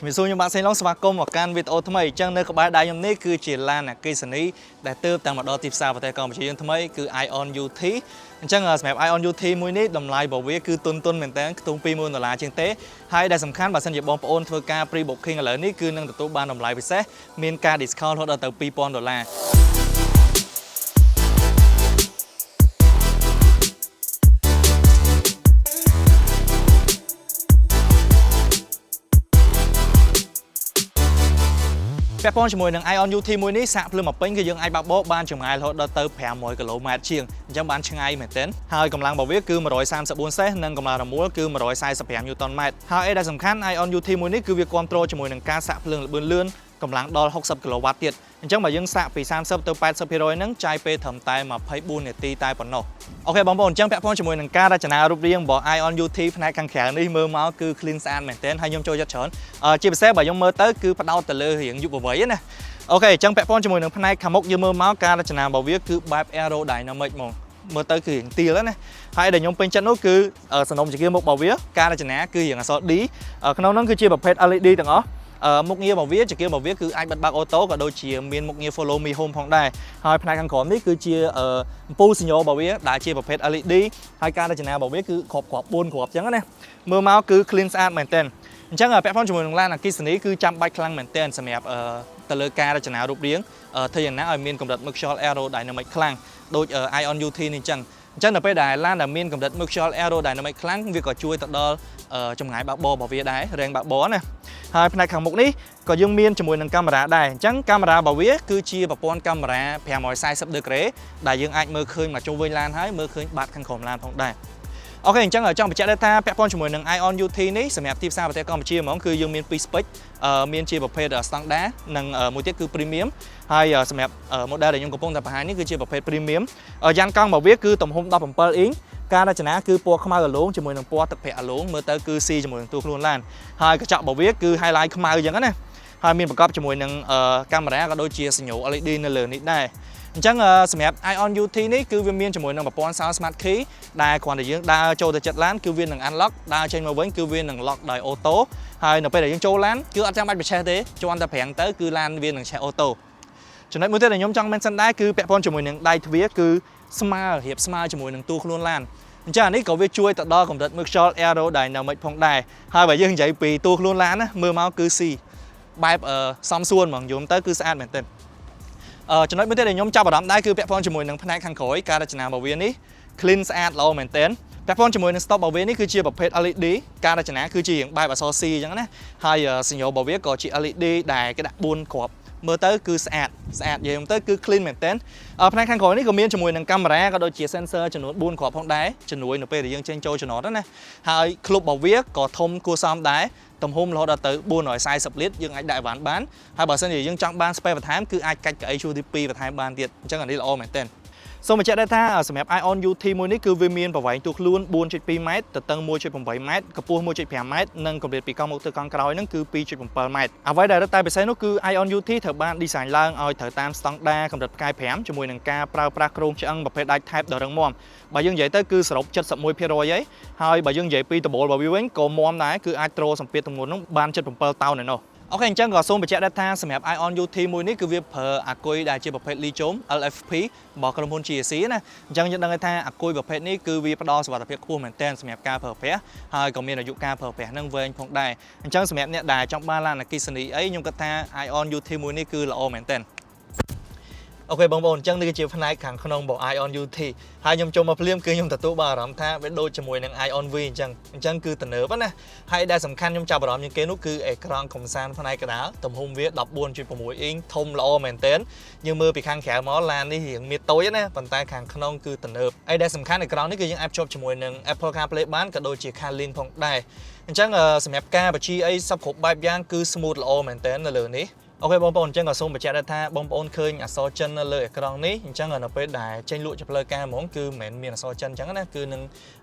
ជំរាបសួរខ្ញុំបាទសេងឡុងស្វាគមន៍មកកាន់វីដេអូថ្មីអញ្ចឹងនៅក្បែរដៃខ្ញុំនេះគឺជាឡានអគ្គិសនីដែលទើបតែមកដល់ទីផ្សារប្រទេសកម្ពុជាយើងថ្មីគឺ AION UT អញ្ចឹងសម្រាប់ AION UT មួយនេះតម្លៃរបស់វាគឺទុនទុនមែនតើខ្ទង់20,000ដុល្លារជាងទេហើយដែលសំខាន់បើសិនជាបងប្អូនធ្វើការ pre booking ឥឡូវនេះគឺនឹងទទួលបានតម្លៃពិសេសមានការ discount រហូតដល់ទៅ2000ដុល្លារ ពាក់ព័ន្ធជាមួយនឹង AION UT មួយនេះសាកភ្លើងមកពេញគឺយើងអាចបើកបរបានចម្ងាយរហូតដល់ទៅ500គីឡូម៉ែត្រជាងអញ្ចឹងបានឆ្ងាយមែនទែនហើយកម្លាំងរបស់វាគឺ134សេះនិងកម្លាំងរមួលគឺ145ញូតនម៉ែត្រហើយអីដែលសំខាន់ AION UT មួយនេះគឺវាគ្រប់គ្រងជាមួយនឹងការសាកភ្លើងល្បឿនលឿនកម្លាំងដល់60គីឡូវ៉ាត់ទៀតអញ្ចឹងបើយើងសាកពី30ទៅ80%ហ្នឹងចាយពេលត្រឹមតែ24នាទីតែប៉ុណ្ណោះOK បងប្អូនអញ្ចឹងពាក់ព័ន្ធជាមួយនឹងការរចនារូបរាងរបស់ AION UT ផ្នែកខាងក្រៅនេះមើលមកគឺ clean ស្អាតមែនទែនហើយខ្ញុំចូលចិត្តច្រើនជាពិសេសបើខ្ញុំមើលទៅគឺផ្ដោតទៅលើរាងយុវវ័យណាOK អញ្ចឹងពាក់ព័ន្ធជាមួយនឹងផ្នែកខាងមុខយើងមើលមកការរចនារបស់វាគឺបែប aerodynamic ហ្មងមើលទៅគឺរាងទាលណាហើយដែលខ្ញុំពេញចិត្តនោះគឺសនំចង្កៀមុខរបស់វាការរចនាគឺរាងអក្សរ D ក្នុងនោះគឺជាប្រភេទ LED ទាំងអស់មុខងាររបស់វាចង្កៀងរបស់វាគឺអាចបិទបើក auto ក៏ដូចជាមានមុខងារ follow me home ផងដែរហើយផ្នែកខាងក្រោមនេះគឺជាអំពូលសញ្ញារបស់វាដែលជាប្រភេទ LED ហើយការរចនារបស់វាគឺគ្រាប់គ្រាប់4គ្រាប់អញ្ចឹងណាមើលមកគឺ clean ស្អាតមែនទែនអញ្ចឹងពាក់ព័ន្ធជាមួយនឹងឡានអគ្គិសនីគឺចាំបាច់ខ្លាំងមែនទែនសម្រាប់ទៅលើការរចនារូបរាងធ្វើយ៉ាងណាឲ្យមានកម្រិតមើលខ្យល់ aerodynamic ខ្លាំងដូច AION UT នេះអញ្ចឹងអញ្ចឹងដល់ពេលដែលឡានដែលមានកម្រិតមើលខ្យល់ aerodynamic ខ្លាំងវាក៏ជួយទៅដល់ចម្ងាយបើកបររបស់វាដែររែងបើកបរណាហើយផ្នែកខាងមុខនេះក៏យើងមានជាមួយនឹងកាមេរ៉ាដែរអញ្ចឹងកាមេរ៉ារបស់វាគឺជាប្រព័ន្ធកាមេរ៉ា540 degree ដែលយើងអាចមើលឃើញមកជុំវិញឡានហើយមើលឃើញបាតខាងក្រោមឡានផងដែរ OK អញ្ចឹងចង់បញ្ជាក់ដែរថាពាក់ព័ន្ធជាមួយនឹង AION UT នេះសម្រាប់ទីផ្សារប្រទេសកម្ពុជាហ្មងគឺយើងមានពីរ spec មានជាប្រភេទ standard និងមួយទៀតគឺ premium ហើយសម្រាប់ model ដែលខ្ញុំកំពុងតែបង្ហាញនេះគឺជាប្រភេទ premium យ៉ានកង់របស់វាគឺទំហំ17អ៊ីងការរចនាគឺពណ៌ខ្មៅអាឡូងជាមួយនឹងពណ៌ទឹកប្រាក់អាឡូងមើលទៅគឺស៊ីជាមួយនឹងតួខ្លួនឡានហើយកញ្ចក់របស់វាគឺ highlight ខ្មៅអញ្ចឹងណាហើយមានប្រកបជាមួយនឹងកាមេរ៉ាក៏ដូចជាសញ្ញា LED នៅលើនេះដែរអញ្ចឹងសម្រាប់ AION UT នេះគឺវាមានជាមួយនឹងប្រព័ន្ធសោ Smart Key ដែលគ្រាន់តែយើងដើរចូលទៅចិត្តឡានគឺវានឹង unlock ដើរចេញមកវិញគឺវានឹង lock ដោយ auto ហើយនៅពេលដែលយើងចូលឡានគឺអត់ចាំបាច់បញ្ឆេះទេជាន់តែប្រាំងទៅគឺឡានវានឹងឆេះ auto ចំណុចមួយទៀតដែលខ្ញុំចង់ mention ដែរគឺពាក់ព័ន្ធជាមួយនឹងដៃទ្វារគឺស្មើរៀបស្មើជាមួយនឹងតួខ្លួនឡានអញ្ចឹងអានេះក៏វាជួយទៅដល់កម្រិតមើលខ្យល់ aerodynamic ផងដែរហើយបើយើងនិយាយពីតួខ្លួនឡានណាមើលមកគឺស៊ីបែបសំសួនហ្មងយំទៅគឺស្អាតមែនទែនចំណុចមួយទៀតដែលខ្ញុំចាប់អារម្មណ៍ដែរគឺពាក់ព័ន្ធជាមួយនឹងផ្នែកខាងក្រោយការរចនារបស់វានេះ clean ស្អាតល្អមែនទែនពាក់ព័ន្ធជាមួយនឹង stop របស់វានេះគឺជាប្រភេទ LED ការរចនាគឺជារាងបែបអក្សរ C អញ្ចឹងណាហើយសញ្ញារបស់វាក៏ជា LED ដែលគេដាក់4គ្រាប់មើលទៅគឺស្អាតស្អាតនិយាយទៅគឺ clean មែនទែនផ្នែកខាងក្រោយនេះក៏មានជាមួយនឹងកាមេរ៉ាក៏ដូចជា sensor ចំនួន4គ្រាប់ផងដែរជំនួយនៅពេលដែលយើងចេញចូលចំណតណាហើយក្លុបរបស់វាក៏ធំគួរសមដែរទំហំរហូតដល់ទៅ440លីត្រយើងអាចដាក់អីវ៉ាន់បានហើយបើសិនជាយើងចង់បាន space បន្ថែមគឺអាចកាច់កៅអីជួរទី2បន្ថែមបានទៀតអញ្ចឹងអានេះល្អមែនទែនសូមបញ្ជាក់ដែរថាសម្រាប់ AION UT មួយនេះគឺវាមានប្រវែងតួខ្លួន4.2ម៉ែត្រទទឹង1.8ម៉ែត្រកម្ពស់1.5ម៉ែត្រនិងកម្រិតពីកង់មុខទៅកង់ក្រោយហ្នឹងគឺ2.7ម៉ែត្រអ្វីដែលរឹតតែពិសេសនោះគឺ AION UT ត្រូវបាន design ឡើងឲ្យត្រូវតាមស្តង់ដារកម្រិតផ្កាយ5ជាមួយនឹងការប្រើប្រាស់គ្រោងឆ្អឹងប្រភេទដែកថែបដ៏រឹងមាំបើយើងនិយាយទៅគឺសរុប71%ហើយហើយបើយើងនិយាយពីដំបូលរបស់វាវិញក៏មាំដែរគឺអាចទ្រសម្ពាធទម្ងន់នោះបាន77តោនឯណោះOK អញ្ចឹងក៏សូមបញ្ជាក់ដែរថាសម្រាប់ AION UT មួយនេះគឺវាប្រើអាគុយដែលជាប្រភេទ Lithium LFP របស់ក្រុមហ៊ុន GAC ណាអញ្ចឹងយើងដឹងថាអាគុយប្រភេទនេះគឺវាផ្ដល់សុវត្ថិភាពខ្ពស់មែនទែនសម្រាប់ការប្រើប្រាស់ហើយក៏មានអាយុកាលប្រើប្រាស់នឹងវែងផងដែរអញ្ចឹងសម្រាប់អ្នកដែលចង់បានឡានអគ្គិសនីអីខ្ញុំគិតថា AION UT មួយនេះគឺល្អមែនទែន OK បងប្អូនអញ្ចឹងនេះគឺជាផ្នែកខាងក្នុងរបស់ AION UT ហើយខ្ញុំចូលមកភ្លាមគឺខ្ញុំទទួលបានអារម្មណ៍ថាវាដូចជាមួយនឹង AION V អញ្ចឹងអញ្ចឹងគឺទំនើបណាហើយដែលសំខាន់ខ្ញុំចាប់អារម្មណ៍ជាងគេនោះគឺអេក្រង់កំសាន្តផ្នែកកណ្ដាលទំហំវា14.6អ៊ីងធំល្អមែនទែនយើងមើលពីខាងក្រៅមកឡាននេះរៀងមានតូចណាប៉ុន្តែខាងក្នុងគឺទំនើបហើយដែលសំខាន់អេក្រង់នេះគឺយើងអាចភ្ជាប់ជាមួយនឹង Apple CarPlay បានក៏ដូចជា CarLink ផងដែរអញ្ចឹងសម្រាប់ការបញ្ជាអីសពគ្រប់បែបយ៉ាងគឺ smooth ល្អមែនទែននៅលើនេះOK បងប្អូនអញ្ចឹងក៏សូមបញ្ជាក់ដែរថាបងប្អូនឃើញអក្សរចិននៅលើអេក្រង់នេះអញ្ចឹងនៅពេលដែលចេញលក់ជាផ្លូវការហ្មងគឺមិនមែនមានអក្សរចិនអញ្ចឹងណាគឺនឹង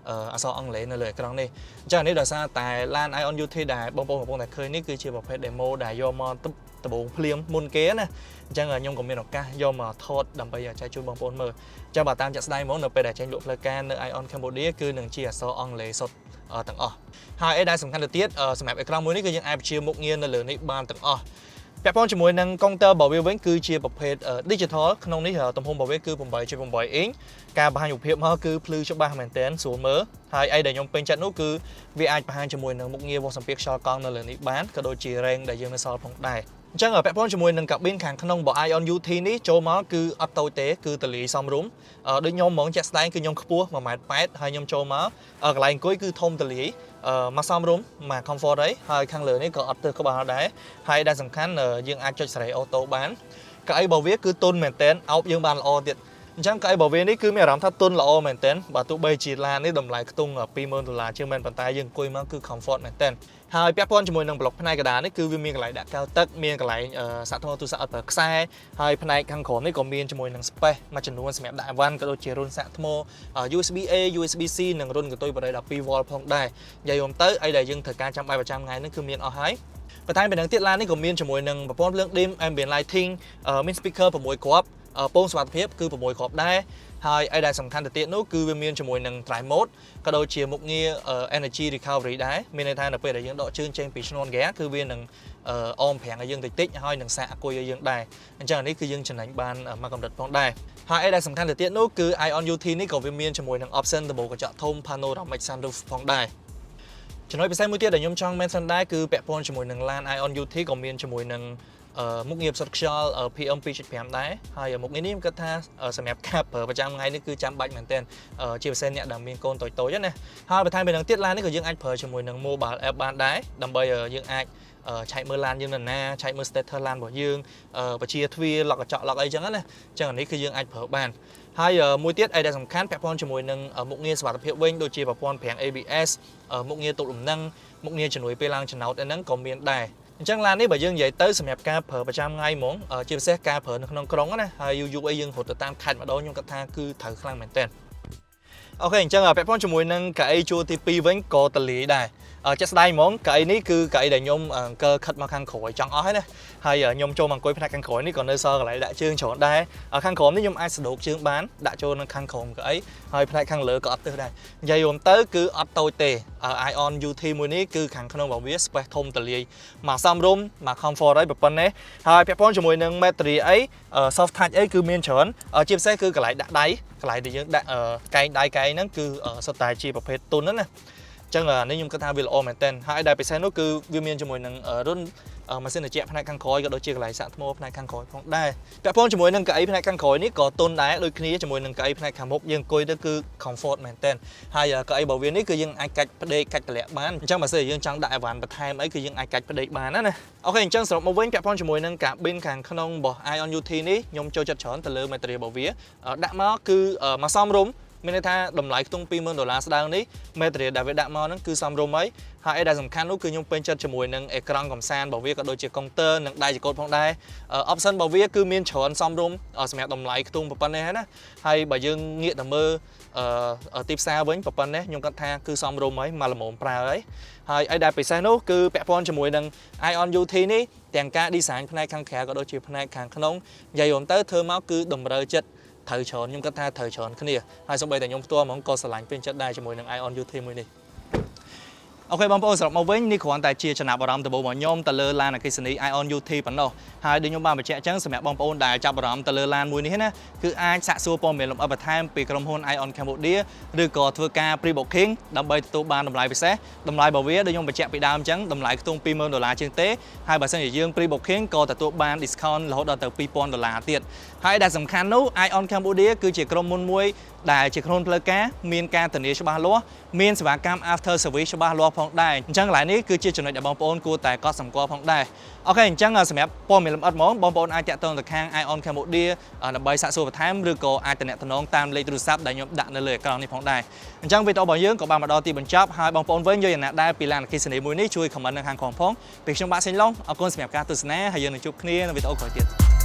អក្សរអង់គ្លេសនៅលើអេក្រង់នេះអញ្ចឹងនេះដោយសារតែឡាន AION UT ដែលបងប្អូនកំពុងតែឃើញនេះគឺជាប្រភេទ demo ដែលយកមកដំបូងភ្លាមមុនគេណាអញ្ចឹងខ្ញុំក៏មានឱកាសយកមកថតដើម្បីចែកជូនបងប្អូនមើលអញ្ចឹងបើតាមជាក់ស្ដែងហ្មងនៅពេលដែលចេញលក់ផ្លូវការនៅ AION Cambodia គឺនឹងជាអក្សរអង់គ្លេសសុទ្ធ ទាំងអស់ហើយអីដែលសំខាន់ទៅទៀតសម្រាប់អេក្រង់មួយនេះគឺយើងអាចបញ្ជាមុខងារនៅលើនេះបានទាំងអស់ពាក់ព័ន្ធជាមួយនឹងកុងទ័ររបស់វាវិញគឺជាប្រភេទ digital ក្នុងនេះទំហំរបស់វាគឺ8.8អ៊ីងការបង្ហាញរូបភាពមកគឺភ្លឺច្បាស់មែនទែនស្រួលមើលហើយអីដែលខ្ញុំពេញចិត្តនោះគឺវាអាចបង្ហាញជាមួយនឹងមុខងារវាស់សម្ពាធខ្យល់កង់នៅលើនេះបានក៏ដូចជារែងដែលយើងនៅសល់ផងដែរអញ្ចឹងពាក់ព័ន្ធជាមួយនឹងកាប៊ីនខាងក្នុងរបស់ AION UT នេះចូលមកគឺអត់តូចទេគឺទូលាយសមរម្យដូចខ្ញុំហ្មងជាក់ស្ដែងគឺខ្ញុំខ្ពស់1ម៉ែត្រ8ហើយខ្ញុំចូលមកកន្លែងអង្គុយគឺធំទូលាយមកសមរម្យមក comfort ហើយហើយខាងលើនេះក៏អត់ទើសក្បាលដែរហើយដែលសំខាន់យើងអាចចុចសេរី auto បានកៅអីរបស់វាគឺទន់មែនទែនអោបយើងបានល្អទៀតអញ្ចឹងកៅអីរបស់វានេះគឺមានអារម្មណ៍ថាទន់ល្អមែនទែនបើទោះបីជាឡាននេះតម្លៃខ្ទង់20000ដុល្លារជាងមែនប៉ុន្តែយើងអង្គុយមកគឺ comfort មែនទែនហើយពាក់ព័ន្ធជាមួយនឹងប្លុកផ្នែកកណ្ដាលនេះគឺវាមានកន្លែងដាក់កែវទឹកមានកន្លែងសាកថ្មទូរស័ព្ទអត់ប្រើខ្សែហើយផ្នែកខាងក្រោមនេះក៏មានជាមួយនឹង space មួយចំនួនសម្រាប់ដាក់អីវ៉ាន់ក៏ដូចជារន្ធសាកថ្ម USB A USB C និងរន្ធកន្ទុយបាតេ12 V ផងដែរនិយាយរួមទៅអីដែលយើងត្រូវការចាំបាច់ប្រចាំថ្ងៃនេះគឺមានអស់ហើយបន្ថែមពីនឹងទៀតឡាននេះក៏មានជាមួយនឹងប្រព័ន្ធភ្លើង dim ambient lighting មាន speaker 6គ្រាប់ពងសុវត្ថិភាពគឺ6គ្រាប់ដែរហើយអីដែលសំខាន់ទៅទៀតនោះគឺវាមានជាមួយនឹង drive mode ក៏ដូចជាមុខងារ energy recovery ដែរមានន័យថានៅពេលដែលយើងដកជើងចេញពីឈ្នាន់ហ្គាគឺវានឹងអមប្រាំងឲ្យយើងតិចតិចហើយនឹងសាកអាគុយឲ្យយើងដែរអញ្ចឹងអានេះគឺយើងចំណេញបានមួយកម្រិតផងដែរហើយអីដែលសំខាន់ទៅទៀតនោះគឺ AION UT នេះក៏វាមានជាមួយនឹង option ដំបូលកញ្ចក់ធំ panoramic sunroof ផងដែរចំណុចពិសេសមួយទៀតដែលខ្ញុំចង់ mention ដែរគឺពាក់ព័ន្ធជាមួយនឹងឡាន AION UT ក៏មានជាមួយនឹងមុខងារផ្សុតខ្យល់ PM 2.5ដែរហើយមុខងារនេះខ្ញុំគិតថាសម្រាប់ការប្រើប្រចាំថ្ងៃនេះគឺចាំបាច់មែនទែនជាពិសេសអ្នកដែលមានកូនតូចៗណាហើយបន្ថែមពីនឹងទៀតឡាននេះក៏យើងអាចប្រើជាមួយនឹង mobile app បានដែរដើម្បីយើងអាចឆែកមើលឡានយើងនៅណាឆែកមើល status ឡានរបស់យើងបញ្ជាទ្វារ lock កញ្ចក់ lock អីចឹងណាអញ្ចឹងអានេះគឺយើងអាចប្រើបានហើយមួយទៀតអីដែលសំខាន់ពាក់ព័ន្ធជាមួយនឹងមុខងារសុវត្ថិភាពវិញដូចជាប្រព័ន្ធហ្វ្រាំង ABS មុខងារទប់លំនឹងមុខងារជំនួយពេលឡើងចំណោតអីហ្នឹងក៏មានដែរអញ្ចឹងឡាននេះបើយើងនិយាយទៅសម្រាប់ការប្រើប្រចាំថ្ងៃហ្មងជាពិសេសការប្រើនៅក្នុងក្រុងណាហើយយូរយូរអីយើងរត់ទៅតាមខេត្តម្ដងខ្ញុំគិតថាគឺត្រូវខ្លាំងមែនទែន OK អញ្ចឹងពាក់ព័ន្ធជាមួយនឹងកៅអីជួរទី2វិញក៏ទូលាយដែរជាក់ស្ដែងហ្មងកៅអីនេះគឺកៅអីដែលខ្ញុំអង្គើខិតមកខាងក្រោយចង់អស់ហើយណាហើយខ្ញុំចូលមកអង្គុយផ្នែកខាងក្រោយនេះក៏នៅសល់កន្លែងដាក់ជើងច្រើនដែរខាងក្រោមនេះខ្ញុំអាចសដោកជើងបានដាក់ចូលនៅខាងក្រោមកៅអីហើយផ្នែកខាងលើក៏អត់ទើសដែរនិយាយរួមទៅគឺអត់តូចទេ AION UT មួយនេះគឺខាងក្នុងរបស់វា space ធំទូលាយមកសមរម្យមក comfort ហើយប៉ុណ្ណេះហើយពាក់ព័ន្ធជាមួយនឹង material អី soft touch អីគឺមានច្រើនជាពិសេសគឺកន្លែងដាក់ដៃកន្លែងដែលយើងដាក់កែងដៃកែងហ្នឹងគឺសុទ្ធតែជាប្រភេទទុនហ្នឹងណាអញ្ចឹងអានេះខ្ញុំគិតថាវាល្អមែនទែនហើយដែលពិសេសនោះគឺវាមានជាមួយនឹងរុនម៉ាស៊ីនត្រជាក់ផ្នែកខាងក្រោយក៏ដូចជាកន្លែងសាកថ្មផ្នែកខាងក្រោយផងដែរពាក់ព័ន្ធជាមួយនឹងកៅអីផ្នែកខាងក្រោយនេះក៏ទន់ដែរដូចគ្នាជាមួយនឹងកៅអីផ្នែកខាងមុខយើងអង្គុយទៅគឺ comfort មែនទែនហើយកៅអីរបស់វានេះគឺយើងអាចកាច់ផ្ដេកកាច់ទម្លាក់បានអញ្ចឹងបើសិនជាយើងចង់ដាក់អីវ៉ាន់បន្ថែមអីគឺយើងអាចកាច់ផ្ដេកបានណាណា OK អញ្ចឹងសរុបមកវិញពាក់ព័ន្ធជាមួយនឹងកាប៊ីនខាងក្នុងរបស់ AION UT នេះខ្ញុំចូលចិត្តច្រើនទៅលើ material របស់វាដាក់មកគឺមកសមរម្យមានន័យថាតម្លៃខ្ទង់20000ដុល្លារស្ដើងនេះ material ដែលវាដាក់មកហ្នឹងគឺសមរម្យហើយហើយអីដែលសំខាន់នោះគឺខ្ញុំពេញចិត្តជាមួយនឹងអេក្រង់កំសាន្តរបស់វាក៏ដូចជាកុងទ័រនិងដៃចង្កូតផងដែរ option របស់វាគឺមានច្រើនសមរម្យសម្រាប់តម្លៃខ្ទង់ប៉ុណ្ណេះណាហើយបើយើងងាកទៅមើលទីផ្សារវិញប៉ុណ្ណេះខ្ញុំគិតថាគឺសមរម្យហើយមកល្មមប្រើហើយហើយអីដែលពិសេសនោះគឺពាក់ព័ន្ធជាមួយនឹង AION UT នេះទាំងការ design ផ្នែកខាងក្រៅក៏ដូចជាផ្នែកខាងក្នុងនិយាយរួមទៅធ្វើមកគឺតម្រូវចិត្តត្រូវច្រើនខ្ញុំគិតថាត្រូវច្រើនគ្នាហើយសូម្បីតែខ្ញុំផ្ទាល់ហ្មងក៏ស្រឡាញ់ពេញចិត្តដែរជាមួយនឹង AION UT មួយនេះ OK បងប្អូនសរុបមកវិញនេះគ្រាន់តែជាចំណាប់អារម្មណ៍ដំបូងរបស់ខ្ញុំទៅលើឡានអគ្គិសនី AION UT ប៉ុណ្ណោះហើយដូចខ្ញុំបានបញ្ជាក់អញ្ចឹងសម្រាប់បងប្អូនដែលចាប់អារម្មណ៍ទៅលើឡានមួយនេះណាគឺអាចសាកសួរព័ត៌មានលម្អិតបន្ថែមពីក្រុមហ៊ុន AION Cambodia ឬក៏ធ្វើការ pre-booking ដើម្បីទទួលបានតម្លៃពិសេសតម្លៃរបស់វាដូចខ្ញុំបញ្ជាក់ពីដើមអញ្ចឹងតម្លៃខ្ទង់20000ដុល្លារជាងទេហើយបើសិនជាយើង pre-booking ក៏ទទួលបាន discount រហូតដល់ទៅ2000ដុល្លារទៀតហើយដែលសំខាន់នោះ AION Cambodia គឺជាក្រុមហ៊ុនមួយដែលជាក្រុមហ៊ុនផ្លូវការមានការធានាច្បាស់លាស់មានសេវាកម្ម after service ច្បាស់លាស់ផងដែរអញ្ចឹងកន្លែងនេះគឺជាចំណុចដែលបងប្អូនគួរតែកត់សម្គាល់ផងដែរ OK អញ្ចឹងសម្រាប់ព័ត៌មានលម្អិតហ្មងបងប្អូនអាចតាក់ទងទៅខាង AION Cambodia ដើម្បីសាកសួរបន្ថែមឬក៏អាចទំនាក់ទំនងតាមលេខទូរស័ព្ទដែលខ្ញុំដាក់នៅលើអេក្រង់នេះផងដែរអញ្ចឹងវីដេអូរបស់យើងក៏បានមកដល់ទីបញ្ចប់ហើយបងប្អូនវិញយល់យ៉ាងណាដែរពីឡានអគ្គិសនីមួយនេះជួយ comment នៅខាងក្រោមផងពីខ្ញុំបាទសេងឡុងអរគុណសម្រាប់ការទស្សនាហើយយើងនឹងជួបគ្នានៅវីដេអូក្រោយទៀត។